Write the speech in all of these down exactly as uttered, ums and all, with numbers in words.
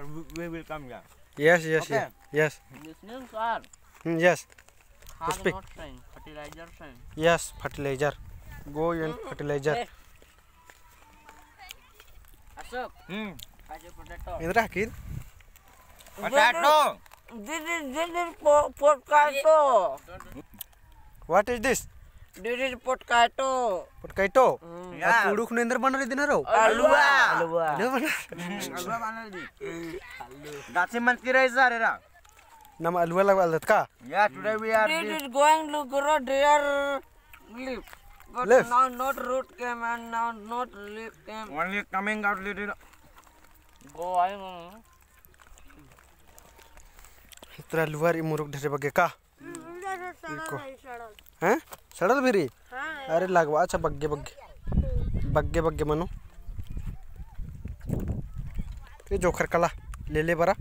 We, we will come here. Yes, yes, okay. Yes, yes. Listening, sir. Hmm, yes. Speak. Not saying, fertilizer saying. Yes, fertilizer. Go and fertilizer. Ashok. Hmm. Potato. Indra, kid? Potato. This is, this is po-, potato. What is this? This is potato. Potato? Hmm. Yeah. आ कुँड़ुख़ नू एन्दर बअनर इदिन हरो? अलुवा। अलुवा। अलुवा बअनर। हम्म, अलुवा बअनर इदिन। गाछी मंजकी रई सर एरा। नम अलुवा लगवालदत का? Yeah, today we are this is going to grow their leaf. But leaf? Now not root came and now not leaf came. Only coming out little. Go, I know. इतरा अलुवा रई मुरुख ढेरे बग्गे का? हम्म, इधर सड़ल इको। है, सड़ल? हैं? सड़ल भी रई? हाँ। अरे लगवा, अच्छा, बग्गे, बग्गे। बग्गे, बग्गे मनो। ये जोंख़र कला, ले ले बरा।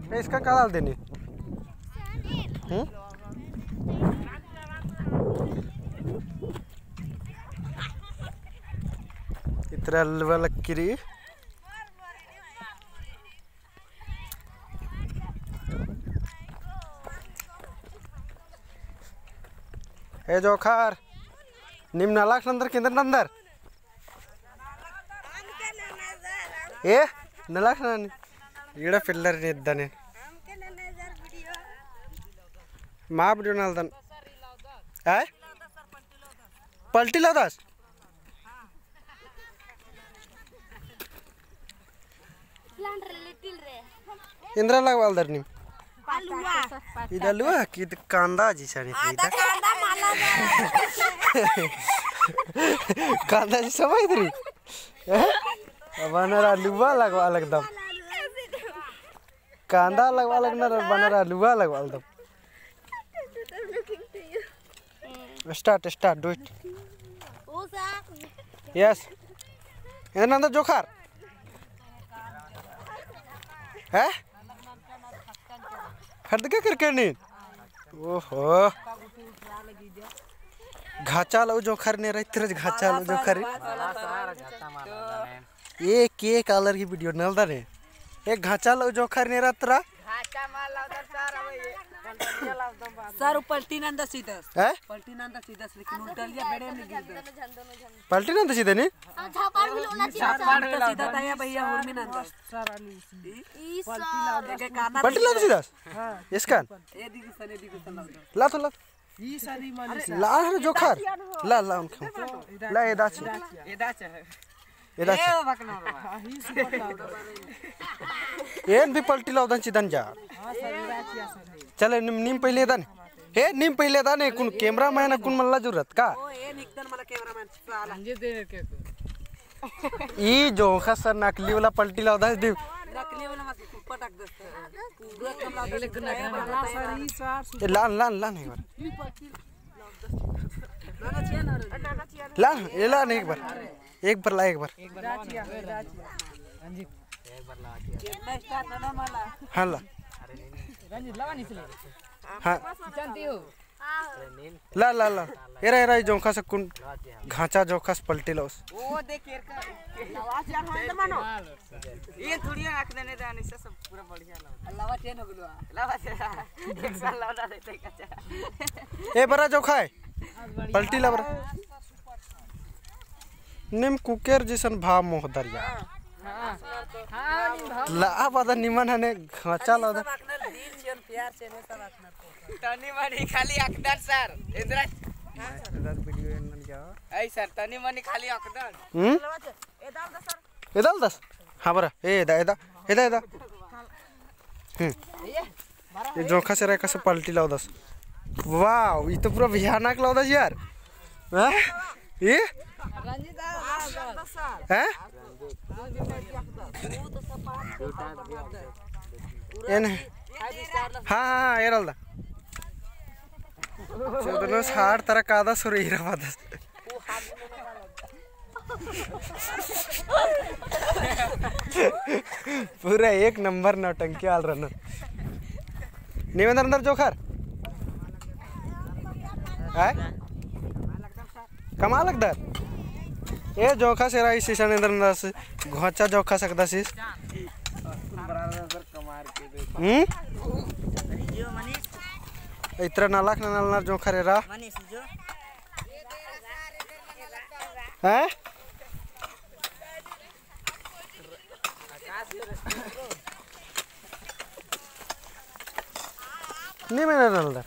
ए, इसका का डाल देने? हम्म? इतरा अलुवा लक्की रई। ए जोंख़र, नीम नलख नंदर, किंदर नंदर? ए, नलख ननी। इड़ा पिल्लर ने इद्दने। मा video नलदन। आय? पलटी लौदस? एन्दरा लगवालदर नीम? अलुवा। इद अलुवा कि इद कांदा जी सने आदा इद? कांदा माला जा। कांदा जी समझ रई? हैं? अब बअनर अलुवा लगवालदम। कांदा लगवालदम ना, बअनर अलुवा लगवालदम। Start, start, do it. Yes. एन्दर नंदर जोंख़र? हैं? हर दिका करके नी? ओहो। घाचा लउ जोंख़र ने रई, इतरा घाचा लउ जोंख़र। एक, एक आलर की video नलदन ने। एक घाचा लउ जोंख़र ने रई इतरा। सर, ऊ पलटी नंदस इदस। हैं? पलटी नंदस इदस, लेकिन उल्टलिया बेड़े में गिरदस। पलटी नंदस इदस नी? झापाड़ भी लोना चाहिए। झापाड़ भी लोना चाहिए भैया, उर्मी नंदस। पलटी नंदस इदस? हाँ। इसकन? ए दिगु सन, ए दिगु सन। ला तो ला। ई सारी मालिश। ला हर जोंख़र। ला, ला उनके। ला, एदा छे। एदा छे। एदा छे। एन भी पलटी लौदन चिदन जा। चले, नीम, नीम पहिले दन। हे, नीम पहिले दन, कुन cameraman कुन मल्ला जरूरत का? ई जोंख़ा सर नकली वाला पलटी लौदस दी। नकली वाला मत पटक दे। ए, लान, लान, लान एक बार। लान, ए लान एक बार। एक बार ला, एक बार। हाँ, ला। हाँ। ला, ला, ला। एरा, एरा, ई जोंख़ा से कुन घाचा जोंख़ा से पलटी लौस। ओ देख, एरका। ये थोड़ी आँख देने दाने से सब पूरा बढ़िया लगा। एक साल लौटा देते कच्चा। ए बरा जोंख़ा है। पलटी ला बरा। नीम कुकेर जैसन भाव मोह दरिया। हाँ। हाँ, नीम भाव। ला बदा निमन हने घाचा ला दा। तनी मनी खाली अकदर सर। इधर। ऐ सर, तनी मनी खाली अकदर। हम्म? एदाल दस। हाँ बरा। ए, एदा, एदा, एदा, एदा। हम्म। ये जोंख़ा से रहा, कैसे पलटी लौदस। वाओ, ये तो पूरा भयानक लौदस यार। हैं? ये? हैं? एन, हाँ, हाँ, एरल दा। चौदह साठ तरह कादा सुर हीरा पादस। पूरा एक नंबर नौटंकी आल रअनर। नीम एन्दर नंदर जोंख़र? हैं? कमआ लगदर? ए जोंख़ा सेरा इसी सन एन्देर नन्दस, घोंचा जोंख़ा सकदस इस। हम्म? इतरा नलख नना नलनर जोंख़र एरा। हैं? नीम एन्ने नलदर।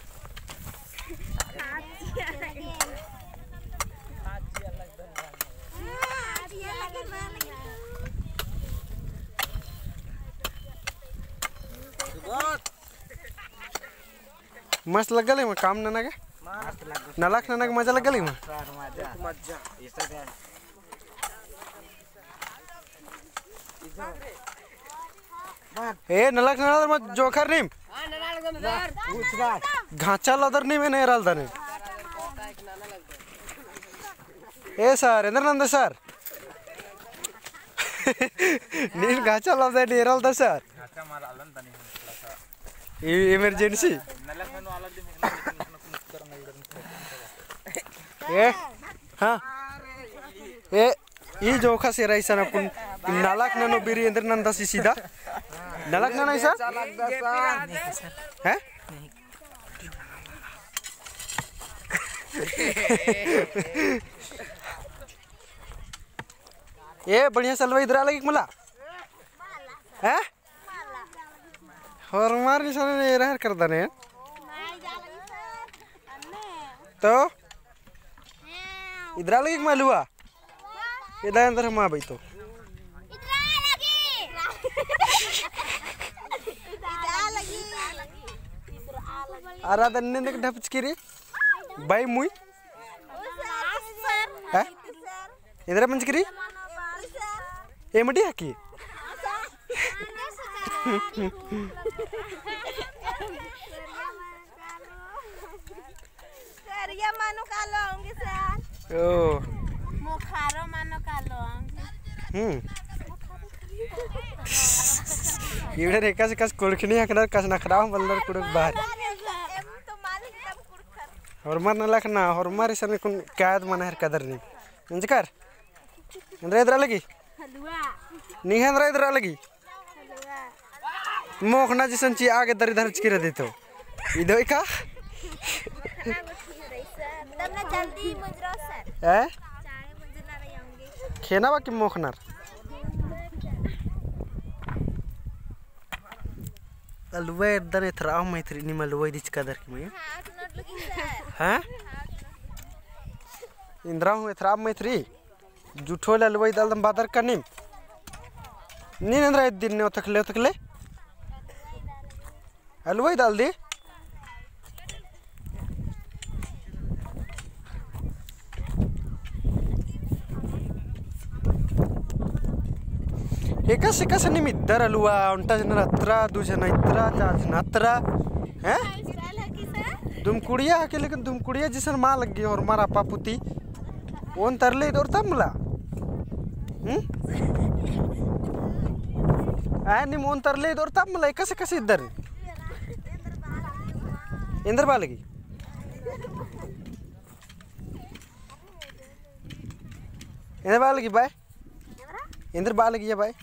मस्त लग्गा लगी काम नना गे? मस्त लग्गा। नलख नना गे मजा लग्गा लगी? मजा। ए, नलख नना दर मत जोंख़र नीम। घाचा लदर नीम एन्ने एरा लगदर नीम। ए सर, एन्देर नन्दर सर। नीन घाचा लदर नीम एरा लगदर सर। ई emergency। ए, हाँ। ए, ई जोंख़ा सेरा इसन अक्कुन नलख ननो बीरी एन्देर नन्दस इसी दा। नलख नना इसन? हैं? ए, बढ़िया से अलवा इदरा लगी मला। हैं? होरमर इसन एरा हर करदन। तो इदरा लगी मला अलवा। इदा एन्देर हमा बई तो। अरा दन्ने देख ढपचकी री। बई मुई। हैं? एन्देर मंजकी री? एमडी हकी? करिया मानो कालो आऊंगी सर। ओ। मोखारो मानो कालो आऊंगी। हम्म। इबड़े रे कस कस कुड़खनी हकनर कस नखराव बल्लर कुड़ुक बाहर। एम तो मालिक तब कुड़खर। होरमर नलख नना, होरमर इसन कुन कायद मना हर कदर नी। इंजकर? एन्देर इदरा लगी? हलवा। नी एन्देर इदरा लगी? मोख़ना जिसन ची आगे दरी धरचकी रअदी तो। इदो इका? तब ना जल्दी मुंजरो सर। हैं? चाय मुंजना रही होंगी। खेना बाकी मोख़नर। अलवा एरदन एथरा मैथरी, निम अलवा इदिच कदर की मैं। हाँ? एन्देर हूँ एथरा मैथरी। जुठो ले अलवा इदलदम बादर का नीम। नीन एन्देर इद्दी ने ओतकले, ओतकले। अलवा इदलदी। एकासे, एकासे नीम इद्दर अलवा, ओन्टा जन अत्रा, दू जन इत्रा, चार जन अत्रा। हैं? दुमकुड़िया हके, लेकिन दुमकुड़िया जिसन मा लग्गी होरमर आपा पुती। ओन तरले इदोर तब मला। हम्म? आय नीम ओन तरले इदोर तब मला, एकासे एकासे इद्दर। एन्देर बआ लगी। एन्देर बआ लगी बाय। एन्देर बआ लगी या बाय।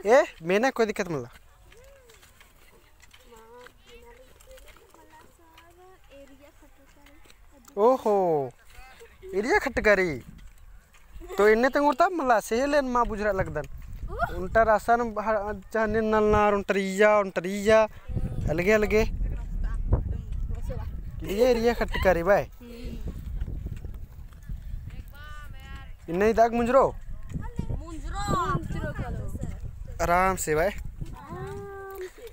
ए, मेना कोई दिक्कत मला। ओहो, एरिया खटकारी। तो एन्ने तंगुर तब मला, सेहलेन मा बुझरा लगदन। उल्टा रासन चाहने नलनार, उन्टरिया, उन्टरिया, अलगे, अलगे। ये एरिया खटकारी बाय। इन्ने इदाग मुंजरो? आराम से बाय।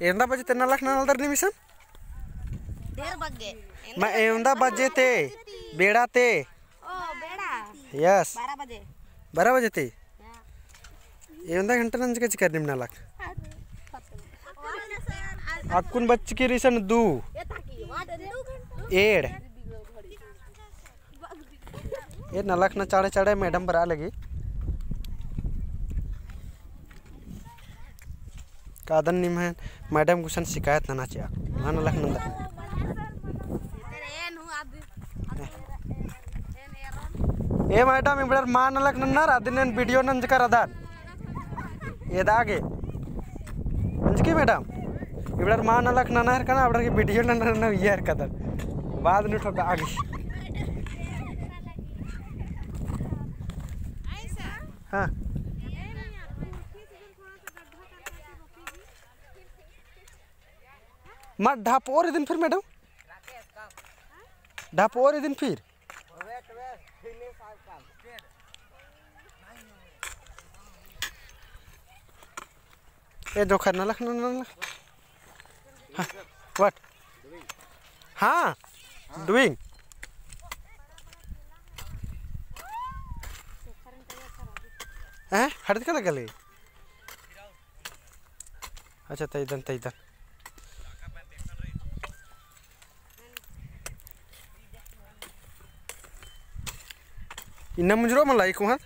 एवंदा बजे ते नलख नलदर नीम इसन? डेढ़ बजे। मैं एवंदा बजे ते, बेड़ा ते। ओ, बेड़ा। Yes। बारह बजे। बारह बजे ते? हाँ। एवंदा घंटा नंजका चिकर नीम नलख। अक्कुन बच्चकी रई इसन दू। एंड़। ए नलख ना चाड़े चाड़े मैडम बरआ लगी। कादन निम्है मैडम गुसन शिकायत नना चिआ। हाँ नलख नंदर। ए मैडम, इबड़र मा नलख नन्नर, अदिन एन video नंजकर अदन। एदागे। अंजकी मैडम, इबड़र मा नलख ननर कना, अबड़र की video नन्नर नन्नर इयर कदर। बाद नू ठोका आगे। हाँ। मा ढाप और इदिन फिर मैडम? ढाप और इदिन फिर? ए जोखर नलख, नलख, नलख। हाँ, what? हाँ, doing। हैं? हट के लगा ले। अच्छा, तैदन, तैदन। इन्ना मुंजरो मन लाई कुहाँ।